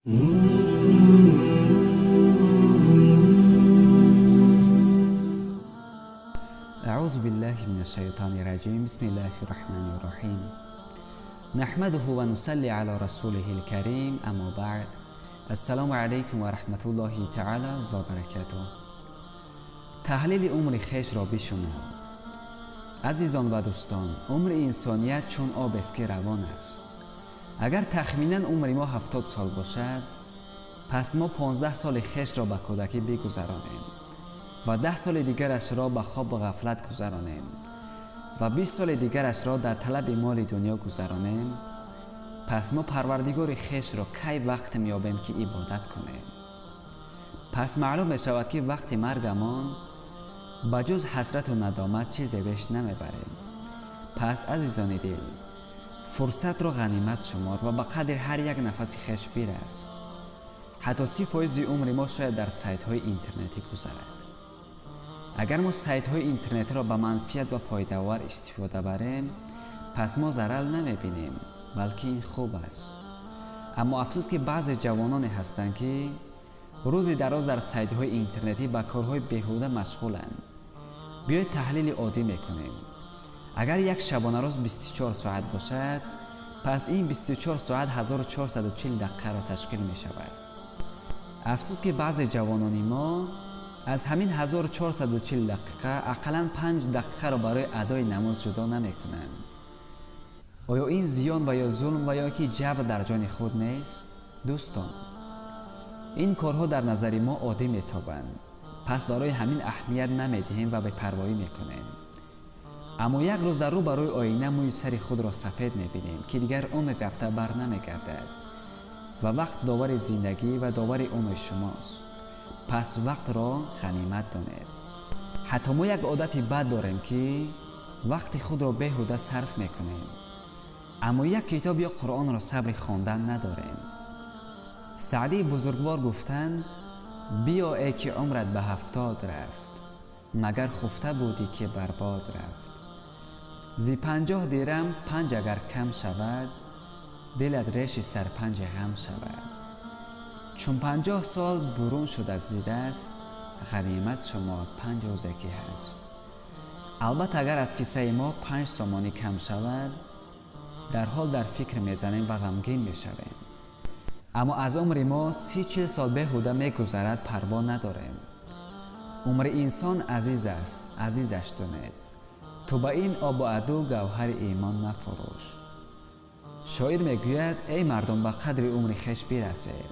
أعوذ بالله من الشيطان الرجيم. بسم الله الرحمن الرحيم. نحمده ونصلي على رسوله الكريم. أما بعد، السلام عليكم ورحمة الله تعالى وبركاته. Таҳлили умри хешро бишунав. Азизон ва дӯстон, умри инсоният чун обест, ки равон аст. Агар тахминан умри мо 70 сол бошад, пас мо 15 соли хешро ба кӯдакӣ бигузаронем ва 10 соли дигарашро ба хобу ғафлат гузаронем ва 20 соли дигарашро дар талаби моли дунё гузаронем, пас мо Парвардигори хешро кай вақт меёбем, ки ибодат кунем? Пас маълум мешавад, ки вақти маргамон ба ҷуз ҳасрату надомат чизе беш намебарем. Пас, азизони дил, фурсатро ғанимат шумор ва ба қадри ҳар як нафаси хеш бирас. Ҳатто 30 фоизи умри мо шояд дар сайтҳои интернетӣ гузарад. Агар мо сайтҳои интернетиро ба манфиат ва фоидаовар истифода барем, пас мо зарар намебинем, балки ин хуб аст. Аммо афсӯс, ки баъзе ҷавононе ҳастанд, ки рӯзи дароз дар сайтҳои интернетӣ ба корҳои беҳуда машғуланд. Биёед, таҳлили оддӣ мекунем. Агар як шабонарӯз 24 соат бошад, пас ин 24 соат 1440 дақиқаро ташкил мешавад. Афсӯс, ки баъзе ҷавонони мо аз ҳамин 1440 дақиқа ақаллан 5 дақиқаро барои адои намоз ҷудо намекунанд. Оё ин зиён ва ё зулм ва ё ки ҷабр дар ҷони худ нест? Дӯстон, ин корҳо дар назари мо оддӣ метобанд, пас барои ҳамин аҳамият намедиҳем ва бепарвоӣ мекунем. Аммо як рӯз дар рӯ барои оина мӯи сари худро сафед мебинем, ки дигар умри рафта бар намегардад. Ва вақт довари зиндагӣ ва довари умри шумост. Пас вақтро ғанимат донед. Ҳатто мо як одати бад дорем, ки вақти худро беҳуда сарф мекунем, аммо як китоб ё Қуръонро сабри хондан надорем. Саъдии бузургвор гуфтанд: «Биё, э ки умрат ба 70 рафт, магар хуфта будӣ, ки барбод рафт. Зи 50 дирам панҷ агар кам шавад, дилат реши сарпанҷи ғам шавад. Чун 50 сол бурун шуд аз даст, ғанимат шумор 5 рӯзе, ки ҳаст». Албатта, агар аз кисаи мо 5 сомонӣ кам шавад, дарҳол дар фикр мезанем ва ғамгин мешавем. Аммо аз умри мо 30-40 сол беҳуда мегузарад, парво надорем. Умри инсон азиз аст, азизаш донед. Ту ба ин обу аду гавҳари имон нафурӯш. Шоир мегӯяд: «Эй мардум, ба қадри умри хеш бирасед,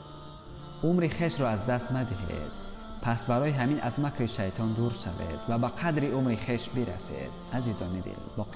умри хешро аз даст мадиҳед». Пас барои ҳамин аз макри шайтон дур шавед ва ба қадри умри хеш бирасед. Азизони дил, боқӣ.